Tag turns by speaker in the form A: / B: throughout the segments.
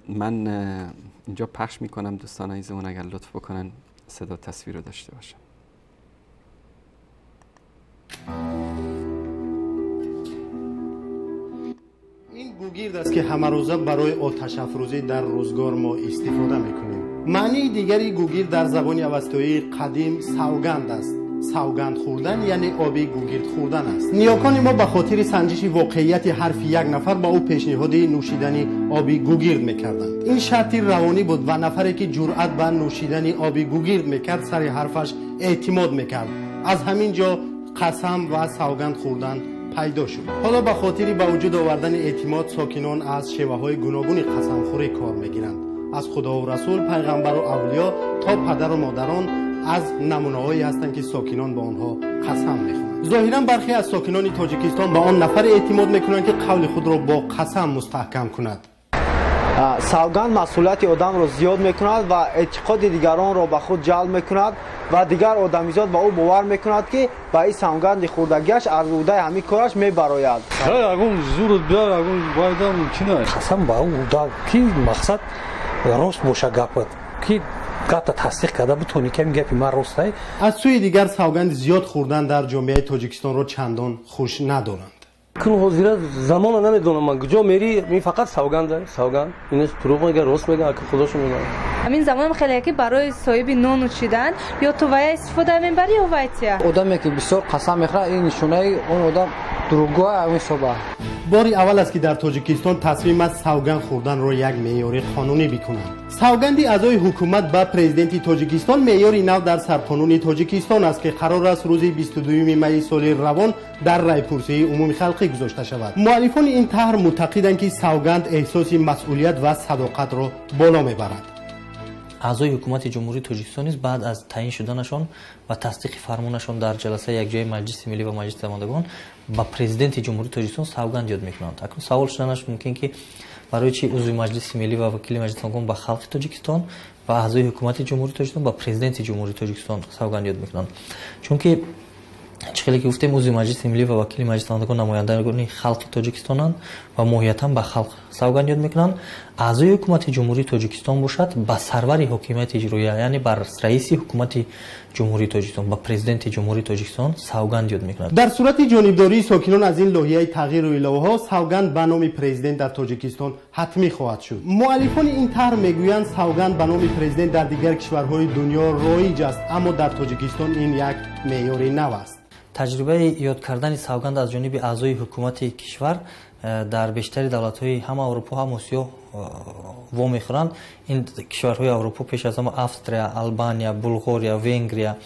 A: من اینجا پخش میکنم، دوستان عزیزمون اگر لطف بکنن صدا تصویر رو داشته باشم.
B: این گوگیرد است که همه روزه برای آتش افروزی در روزگار ما استفاده میکنیم. معنی دیگری گوگیرد در زبان اوستایی قدیم سوگند است. سوگند خوردن یعنی آبی گوگیرد خوردن است. نیاکان ما به خاطر سنجش واقعیت حرف یک نفر با او پیشنهاد نوشیدن آبی گوگیرد میکردند. این شرط روانی بود و نفری که جرأت به نوشیدن آبی گوگیرد میکرد سر حرفش اعتماد میکرد. از همین جا قسم و سوگند خوردن پیدا شد. حالا به خاطر به وجود آوردن اعتماد ساکنان از شیوه های گوناگون قسم خوری کار میگیرند. از خدا و رسول، پیغمبر و اولیا تا پدر و مادران از نمونه‌هایی هستند که ساکنان به آنها قسم میخورند. ظاهرا برخی از ساکنان تاجیکستان به آن نفر اعتماد میکنند که قول خود را با قسم مستحکم کند.
C: سوگند مسئولیت آدم را زیاد میکند و اعتقاد دیگران را به خود جلب میکند و دیگر آدمیزاد به او باور میکند که به این سوگند خوردگیش از عهده همین کارش میبراید.
D: اگون زور بیار اگون باید ممکن است.
E: قسم به او که مقصد راست باشه گپت که گپ تصدیق کرده بتونی که این گپی من راست است.
B: از سوی دیگر سوگند زیاد خوردن در جامعه تاجیکستان را چندان خوش ندارند.
F: کن حاضر زمان نمیدونم من کجا میری می فقط سوگند سوگند اینش دروغ میگه راست میگه که خودشون میدونن.
G: همین زمان خیلی که برای صاحب نون نوشیدن یا تو وای استفاده میبری یا وایتیا.
C: آدمی که بسیار قسم میخوره این نشونه اون آدم دروغگو همین صبح.
B: باری اول است که در تاجیکستان تصمیم است سوگند خوردن را یک معیار قانونی بکنند. سوگند اعضای حکومت به پرزیدنت تاجیکستان معیار نو در سرقانون تاجیکستان است که قرار است روز 22 می سال روان در رای پرسی عمومی خلقی گذاشته شود. مؤلفان این طرح معتقدند که سوگند احساس مسئولیت و صداقت را بالا میبرد.
H: اعضای حکومت جمهوری تاجیکستان نیز بعد از تعیین شدنشان و تصدیق فرمانشان در جلسه یکجای مجلس ملی و مجلس نمایندگان با پرزیدنت جمهوری تاجیکستان سوگند یاد میکنند. اکنون سوال شدنش ممکن که برای چی عضو مجلس ملی و وکیل مجلس نمایندگان به خلق تاجیکستان و اعضای حکومت جمهوری تاجیکستان با پرزیدنت جمهوری تاجیکستان سوگند یاد میکنند؟ چون که چخیلی که گفتیم عضو مجلس ملی و وکیل مجلس نمایندگان نمایندگان خلق تاجیکستانند و ماهیتاً به خلق سوگند یاد میکنند. اعضای حکومت جمهوری تاجیکستان باشد به سرور حکومت اجراییه یعنی بر رئیس حکومت جمهوری تاجیکستان با پرزیدنت جمهوری تاجیکستان سوگند یاد میکنند.
B: در صورت جانبداری ساکنان از این لایحه تغییر و علاوه ها سوگند به نام پرزیدنت در تاجیکستان حتمی خواهد شد. مؤلفان این طرح میگویند سوگند به نام پرزیدنت در دیگر کشورهای دنیا رایج است، اما در تاجیکستان این یک معیار نو است.
H: تجربه یاد کردن سوگند از جانب اعضای حکومت کشور در بیشتر دولت‌های هم اروپا هم آسیا وا می‌خورند. این کشورهای اروپا پیش از همه آستریا، آلبانیا، بلغاریا، ونگریا،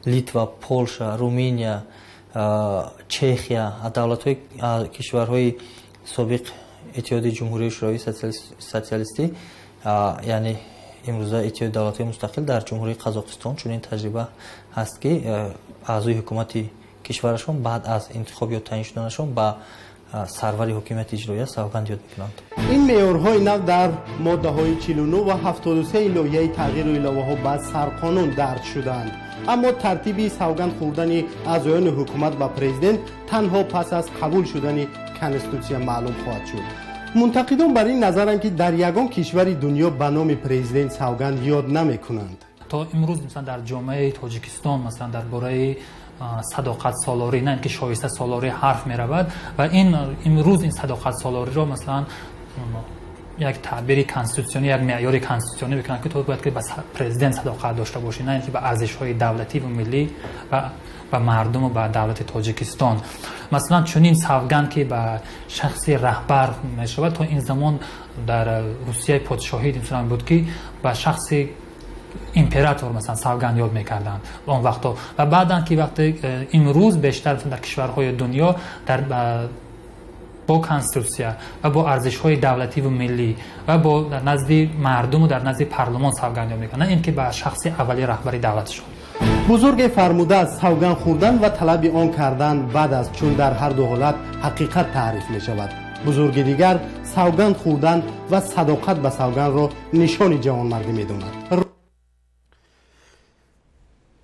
H: لیتوا، پولشا، رومانیا، چخیا، دولت‌های کشورهای سابق اتحاد جمهوری شوروی سوسیالیستی یعنی امروزه اتحاد دولت‌های مستقل در جمهوری قزاقستان چنین تجربه هست که اعضای حکومت کشورشان بعد از انتخاب یا تعیین شدنشان به سرور حکومت اجراییه سوگند یاد میکنند.
B: این معیارهای نو در ماده های 49 و 73 لایحه تغییر و علاوه ها به سرقانون درج شدند. اما ترتیب سوگند خوردن اعضایان حکومت و پرزیدنت تنها پس از قبول شدن کنستیتوسیا معلوم خواهد شد. منتقدان بر این نظرند که در یگان کشور دنیا به نام پرزیدنت سوگند یاد نمیکنند.
I: تا امروز مثلا در جامعه تاجیکستان مثلا درباره صداقت سالاری نه اینکه شایسته سالاری حرف می رود و این امروز این صداقت سالاری را مثلا یک تعبیر کنستیتوسیونی یک معیار کنستیتوسیونی بکنن که تو باید که به پرزیدنت صداقت داشته باشی، نه اینکه به ارزش های دولتی و ملی و به مردم و به دولت تاجیکستان. مثلا چنین سوگند که به شخص رهبر می شود تا این زمان در روسیه پادشاهی مثلا بود که به شخص امپراتور مثلا سوگند یاد میکردند اون وقتا و بعدا که وقتی امروز بیشتر در کشورهای دنیا در با کنستیتوسیا و با ارزش‌های دولتی و ملی و با در نزد مردم و در نزد پارلمان سوگند یاد میکنند، نه اینکه به شخص اولی رهبری دولتشون.
B: بزرگ فرموده است سوگند خوردن و طلب آن کردن بد است، چون در هر دو حالت حقیقت تعریف می شود. بزرگ دیگر سوگند خوردن و صداقت به سوگند را نشان جوانمردی می داند.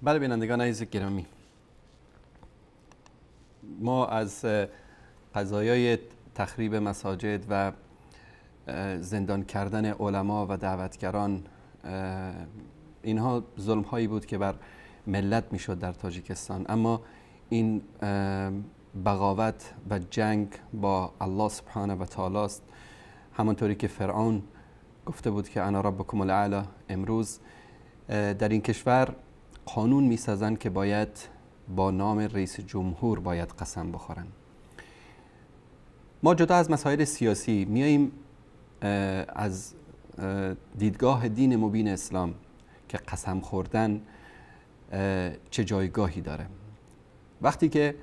A: بله بینندگان عزیز گرامی، ما از قضایای تخریب مساجد و زندان کردن علما و دعوتگران، اینها ظلم هایی بود که بر ملت میشد در تاجیکستان. اما این بغاوت و جنگ با الله سبحانه و تعالی است. همانطوری که فرعون گفته بود که انا ربکم الاعلی، امروز در این کشور قانون میسازند که باید با نام رئیس جمهور باید قسم بخورن. ما جدا از مسائل سیاسی میاییم از دیدگاه دین مبین اسلام که قسم خوردن چه جایگاهی داره. وقتی که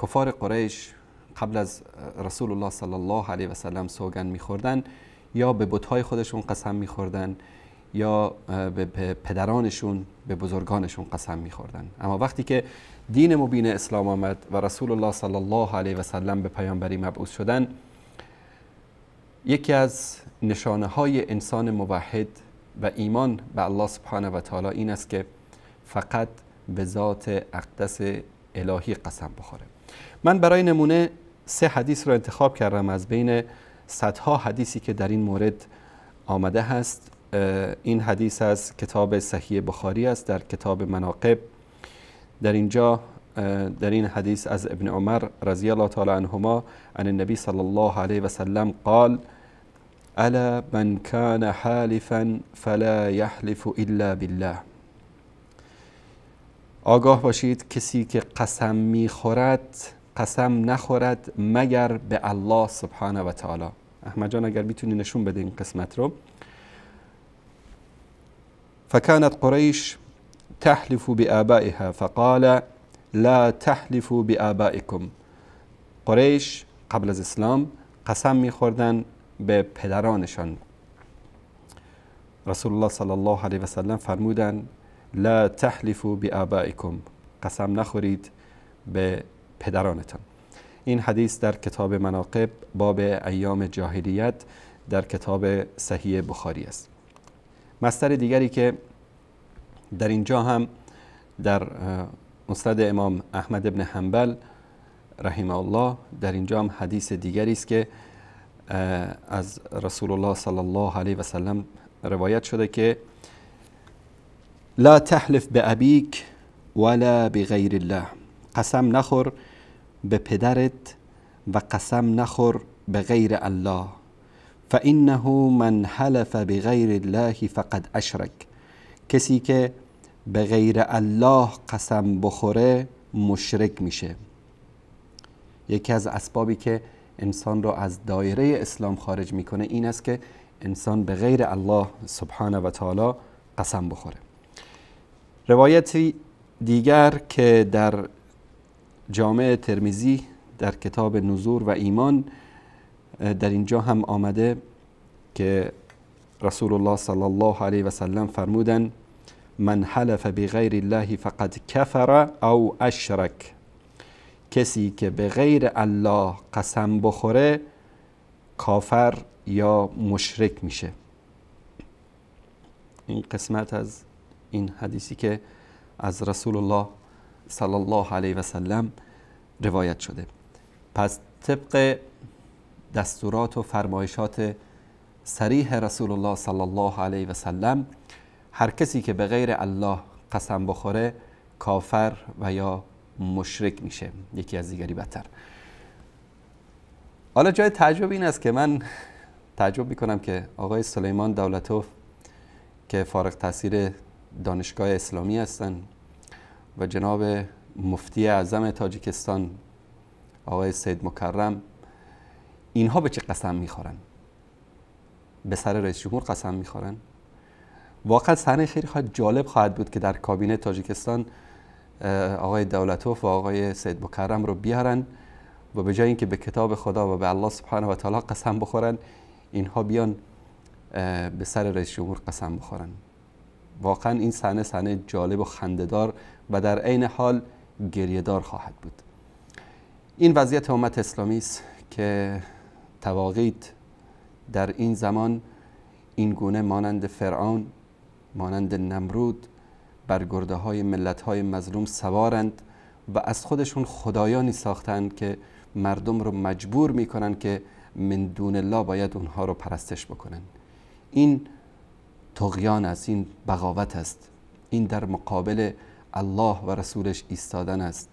A: کفار قریش قبل از رسول الله صلی الله علیه و سلم سوگند میخوردن، یا به بت‌های خودشون قسم میخوردن یا به پدرانشون، به بزرگانشون قسم میخوردن. اما وقتی که دین مبین اسلام آمد و رسول الله صلی الله علیه و سلم به پیامبری مبعوث شدن، یکی از نشانه های انسان موحد و ایمان به الله سبحانه و تعالی این است که فقط به ذات اقدس الهی قسم بخوره. من برای نمونه 3 حدیث رو انتخاب کردم از بین صدها حدیثی که در این مورد آمده هست. این حدیث از کتاب صحیح بخاری است در کتاب مناقب. در اینجا در این حدیث از ابن عمر رضی الله تعالی عنهما عن النبی صلی الله علیه و سلم قال: الا من كان حالفا فلا يحلف الا بالله. آگاه باشید کسی که قسم میخورد قسم نخورد مگر به الله سبحانه و تعالی. احمد جان اگر میتونی نشون بده این قسمت رو. فكانت قریش تحلف بآبائها فقال لا تحلفوا بآبائكم. قریش قبل از اسلام قسم میخوردن به پدرانشان. رسول الله صلی الله علیه و سلم فرمودن لا تحلفوا بآبائكم، قسم نخورید به پدرانتان. این حدیث در کتاب مناقب باب ایام جاهلیت در کتاب صحیح بخاری است. مصدر دیگری که در اینجا هم در مسند امام احمد ابن حنبل رحمه الله، در اینجا هم حدیث دیگری است که از رسول الله صلی الله علیه و سلم روایت شده که لا تحلف بأبیک ولا بغیر الله، قسم نخور به پدرت و قسم نخور به غیر الله. فإنه من حلف بغیر الله فقد اشرک. کسی که به غیر الله قسم بخوره مشرک میشه. یکی از اسبابی که انسان را از دایره اسلام خارج میکنه این است که انسان به غیر الله سبحانه و تعالی قسم بخوره. روایتی دیگر که در جامع ترمذی در کتاب نذور و ایمان در اینجا هم آمده که رسول الله صلی الله علیه و سلم فرمودن من حلف بغیر الله فقد کفر او اشرک. کسی که به غیر الله قسم بخوره کافر یا مشرک میشه. این قسمت از این حدیثی که از رسول الله صلی الله علیه و سلم روایت شده. پس طبق دستورات و فرمایشات صریح رسول الله صلی الله علیه و سلم، هر کسی که به غیر الله قسم بخوره کافر و یا مشرک میشه، یکی از دیگری بدتر. حالا جای تعجب این است که من تعجب میکنم که آقای سلیمان دولتوف که فارغ تحصیل دانشگاه اسلامی هستند و جناب مفتی اعظم تاجیکستان آقای سید مکرم، اینها به چه قسم میخورن؟ به سر رئیس جمهور قسم میخورن؟ واقعا صحنه خیلی جالب خواهد بود که در کابینه تاجیکستان آقای دولتوف و آقای سید مکرم رو بیارن و به جای اینکه به کتاب خدا و به الله سبحانه و تعالی قسم بخورن، اینها بیان به سر رئیس جمهور قسم بخورن. واقعا این صحنه صحنه جالب و خنده‌دار و در عین حال گریه‌دار خواهد بود. این وضعیت امت اسلامی است که طواغیت در این زمان این گونه مانند فرعون، مانند نمرود بر گرده های ملت های مظلوم سوارند و از خودشون خدایانی ساختند که مردم رو مجبور میکنن که من دون الله باید اونها رو پرستش بکنن. این طغیان است، این بغاوت است، این در مقابل الله و رسولش ایستادن است،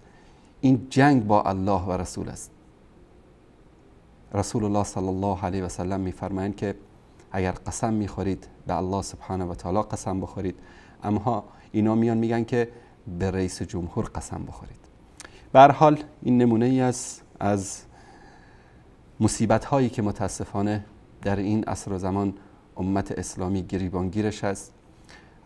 A: این جنگ با الله و رسول است. رسول الله صلی الله علیه و سلم میفرمایند که اگر قسم میخورید به الله سبحانه و تعالی قسم بخورید، اما اینا میان میگن که به رئیس جمهور قسم بخورید. به هر حال این نمونه ای از مصیبت هایی که متاسفانه در این عصر و زمان امت اسلامی گریبانگیرش است.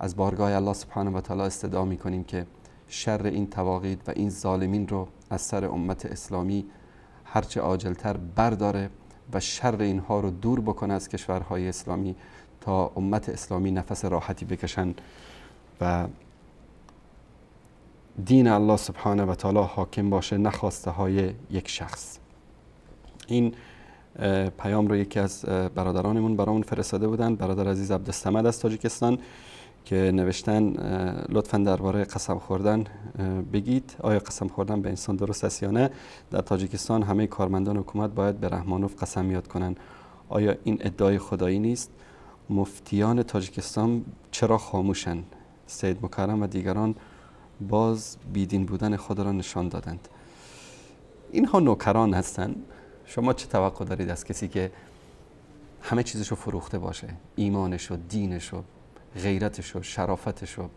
A: از بارگاه الله سبحانه و تعالی استدعا میکنیم که شر این طواغیت و این ظالمین رو از سر امت اسلامی هرچه عاجلتر برداره و شر اینها رو دور بکنه از کشورهای اسلامی تا امت اسلامی نفس راحتی بکشن و دین الله سبحانه و تعالی حاکم باشه، نه خواسته های یک شخص. این پیام رو یکی از برادرانمون برامون فرستاده بودن، برادر عزیز عبدالصمد از تاجیکستان، که نوشتن لطفاً درباره قسم خوردن بگید، آیا قسم خوردن به انسان درست است یا نه؟ در تاجیکستان همه کارمندان حکومت باید به رحمانوف قسم یاد کنند، آیا این ادعای خدایی نیست؟ مفتیان تاجیکستان چرا خاموشند؟ سید مکرم و دیگران باز بیدین بودن خود را نشان دادند. اینها نوکران هستند. شما چه توقع دارید از کسی که همه چیزشو فروخته باشه، ایمانشو، دینشو، غیرتشو، شرافتشو،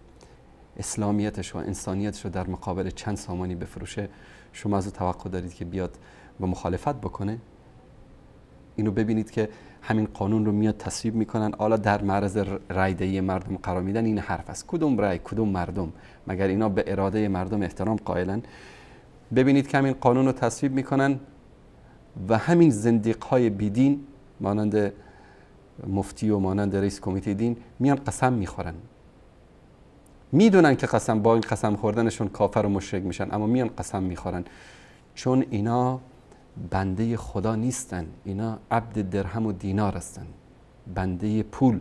A: اسلامیتشو، انسانیتشو در مقابل چند سامانی بفروشه؟ شما از او توقع دارید که بیاد و مخالفت بکنه؟ اینو ببینید که همین قانون رو میاد تصویب میکنن، حالا در معرض رای دهی مردم قرار میدن. این حرف است. کدوم رای، کدوم مردم؟ مگر اینا به اراده مردم احترام قائلن؟ ببینید که همین قانون رو تصویب میکنن و همین زندیق های بیدین مانند مفتی و مانند رئیس کمیته دین میان قسم میخورن. میدونن که قسم با این قسم خوردنشون کافر و مشرک میشن، اما میان قسم میخورن، چون اینا بنده خدا نیستن، اینا عبد درهم و دینار هستن، بنده پول،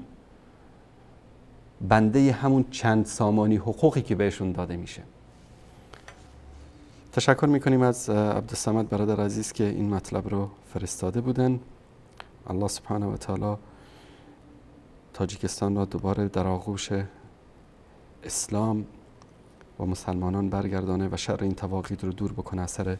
A: بنده همون چند سامانی حقوقی که بهشون داده میشه. تشکر میکنیم از عبدالصمد برادر عزیز که این مطلب رو فرستاده بودن. الله سبحانه و تعالی تاجیکستان را دوباره در آغوش اسلام و مسلمانان برگردانه و شر این طواغیت رو دور بکنه از سر